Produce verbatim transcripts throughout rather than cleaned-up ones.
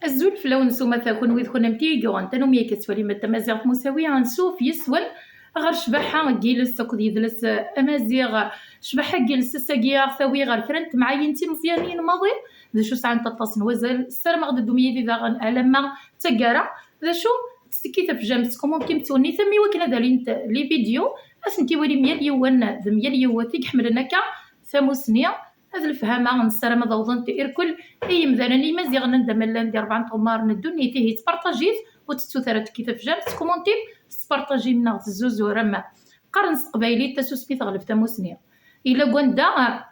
Azul fell-awen s umata, kunwi d kunemti i yuɣen tanumi akka tettwalim Tamaziɣt Musawi, ansuf yes-wen ɣer ccbaḥa n yiles akked yidles amaziɣ. Ccbaḥa n yiles ass-agi a ɣ-tawi ɣer kra n temɛayin timeẓyanin maḍi, d acu sɛant aṭas n wazal. Ssarameɣ ad d-ddum yid-i daɣen alamma d taggara. D acu, tettekki tafejjant, tkumuntim, tettwennit am i wakken ad alint les vidéos, ad tent-iwali myal yiwen d myal yiwet i iḥemmlen akka tamusni d lefhama. Nessaram ad awḍent irkel i yimdanen imaziɣen anda ma llan di rebɛa n tɣemmar n ddunit. Ihi ttparṭajit, ur tettut ara tekki tafejjant, tkumuntim, tettparṭajim neɣ tezzuzurem. Qqaren s teqbaylit tasusmi teɣleb tamusni. Yella deg wanda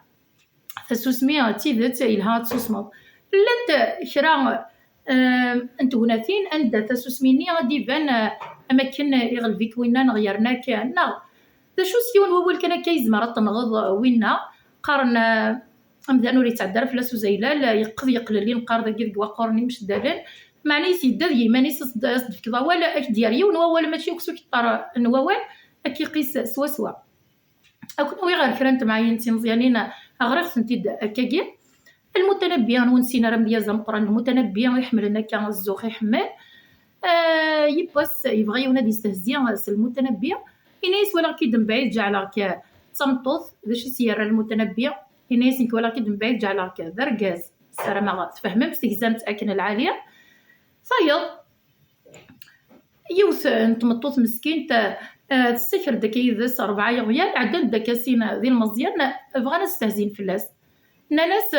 tasusmi d tidet yelha ad tsusmeḍ. Llant kra, eh, n tegnatin anda tasusmi-nni ad d-iban, eh, am akken iɣleb-ik winna neɣ yerna-k, neɣ d acu s yiwen wawal kan akka yezmer ad tenɣeḍ winna. Qqaren, eh, amdan ur yettɛedda ara fell-as uzaylal, yeqqed yeqlelli, neqqar dagi deg waqquren imceddalen. Meɛna-is yedda d yiman-is, as-d-, as-d-tefkeḍ awal, ad k-d-yerr yiwen wawal, mačči akk s ukteṛ n wawal, ad k-iqis swaswa. Ad ken-awiɣ ɣer kra n temɛayin d timeẓyanin, ɣriɣ-tent-id akkagi. Lmutanabbi, ur nessin ara amedyaz ameqqran, Lmutanabbi iḥemmlen akka zzux iḥemmel. Ah, yiwwas yebɣa yiwen ad yestehzi s Lmutanabbi. Ini-as walaɣ-k-id mebɛid ǧeɛleɣ-k d tameṭṭut. D acu i s-yerra Lmutanabbi? Ini-as nekk walaɣ-k-id mebɛid ǧeɛleɣ-k d argaz. Ssarameɣ tfehmem, tegzam-tt akken lɛali. Tayeḍ, yiwet n tmeṭṭut meskint, ah, tessaker-d akka yid-s rebɛa yeɣyal, ɛeddan-d akka sin d ilmeẓyen, bɣan ad stehzin fell-as. Nnan-as,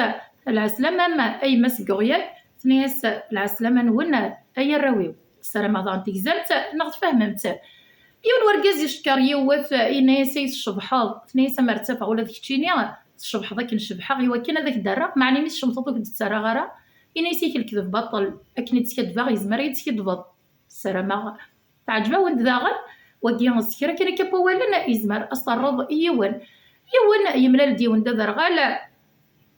"Lɛeslama-m a yemma-s n yeɣyal." Tenna-as, "Lɛeslama-nwen ay arraw-iw." Ssarameɣ daɣen tegzam-tt neɣ tfehmem-tt. Yiwen wergaz icekkeṛ yiwet, yenna-as, "Ay tcebḥeḍ." Tenna-as, "Amer ttafeɣ ula d keččini tcebḥeḍ akken cebḥeɣ, i wakken ad ak-d-rreɣ, meɛna imi tcemteḍ ur k-d-ttarraɣ ara." Yenna-as, "Yak lekdeb baṭel, akken i d-skaddbeɣ yezmer ad yi-d-tskaddbeḍ." Ssarameɣ teɛǧeb-awen-d daɣen. Wagi s kra kan akka n wawalen yezmer ad s-terreḍ i yiwen. Yiwen yemlal-d yiwen d aderɣal,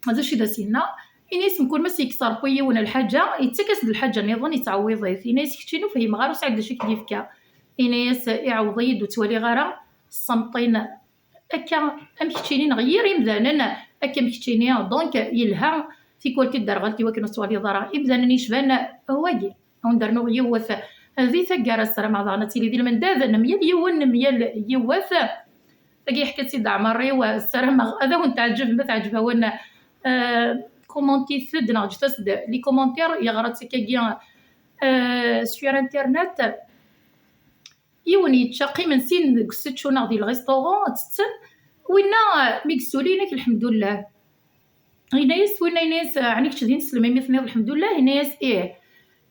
d acu i d as-yenna? Ini-as, mkul ma s-yekkes Ṛebbi yiwen lḥaǧa, yettak-as-d lḥaǧa nniḍen, yettɛewwiḍ-it. Ini-as, keččini ur fhimeɣ ara, ur sɛiɣ d acu i k-d-yefka. Ini-as, iɛewweḍ-iyi-d, ur ttwaliɣ ara ssemṭin akka am keččini neɣ yir imdanen akka am keččini. Donc, yelha tikwal tidderɣelt i wakken ur tettwaliḍ ara imdanen yecban wagi. Ad wen-d-rnuɣ yiwet di taggara, ssarameɣ daɣen ad tili di lmendad n myal yiwen, n myal yiwet. Tagi yeḥka-tt-id Ɛmer-iw, ssarameɣ ad awen-teɛǧeb. Ma teɛǧeb-awen, eh, commentit-d neɣ ǧǧet-as-d les commentaires. Yeɣra-tt akkagi, eh, sur internet. Yiwen yečča, qqimen sin deg usečču neɣ di lrestaurant, ttetten. Winna, mi yessuli, yenna-k, "Lḥemdullah." Yenna-yas winna, yenna-yas, "Ɛni kečč d ineslem imi tenniḍ lḥemdullah?" Yenna-yas, "Ih."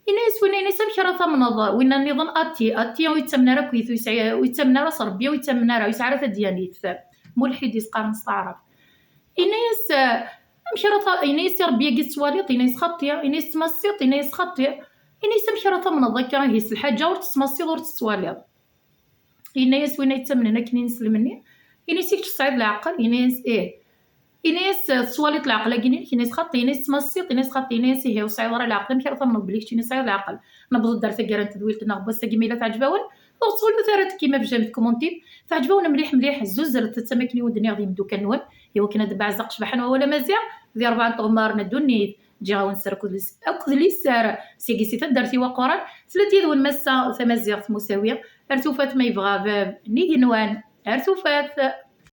Yenna-yas winna, yenna-yas, "Amek ara tamneḍ?" Winna nniḍen, "Ati, ati, ur yettamen ara akkit, ur yesɛi, ur yettamen ara s Ṛebbi, ur yettamen ara, ur yesɛi ara tadyanit." Mulḥid i s-qqaren s taɛrabt. Yenna-yas, "Amek ara ta-," yenna-yas, "I Ṛebbi-agi tettwaliḍ?" Yenna-yas, "Xaṭi." Yenna-yas, "Tettmassiḍ?" Yenna-yas, "Xaṭi." Yenna-yas, "Amek ara tamneḍ akka ihi s lḥaǧa ur tettmassiḍ ur tettwaliḍ?" Yenna-yas winna yettamnen akken ineslem-nni, yenna-yas, "I kečč tesɛiḍ leɛqel?" Yenna-yas, "Ih." Yenna-yas, "Tettwaliḍ leɛqel-agi-inek?" Yenna-yas, "Xaṭi." Yenna-yas, "Tettmassiḍ?" Yenna-yas, "Xaṭi." Yenna-yas, "Ihi ur tesɛiḍ ara leɛqel, amek ara tamneḍ belli keččini tesɛiḍ leɛqel?" Newweḍ-d ar taggara n tedwilt-nneɣ n wass-agi, ma yella teɛǧeb-awen, ur tettɣullut ara ad tekkim abjam d tkumuntim. Teɛǧeb-awen mliḥ mliḥ, zzuzzret-tt am akken i wen-d-nniɣ d imeddukal-nwen, i wakken ad d-beɛzeɣ ccbaḥa n wawal amaziɣ di rebɛa n tɣemmar n ddunit. Ǧǧiɣ-awen sser akked lis-, akked liser, seg-i si taddart iwaqquren, tella-d yid-wen massa tamaziɣt Musawi, ar tufat ma yebɣa bab n igenwan, ar tufat.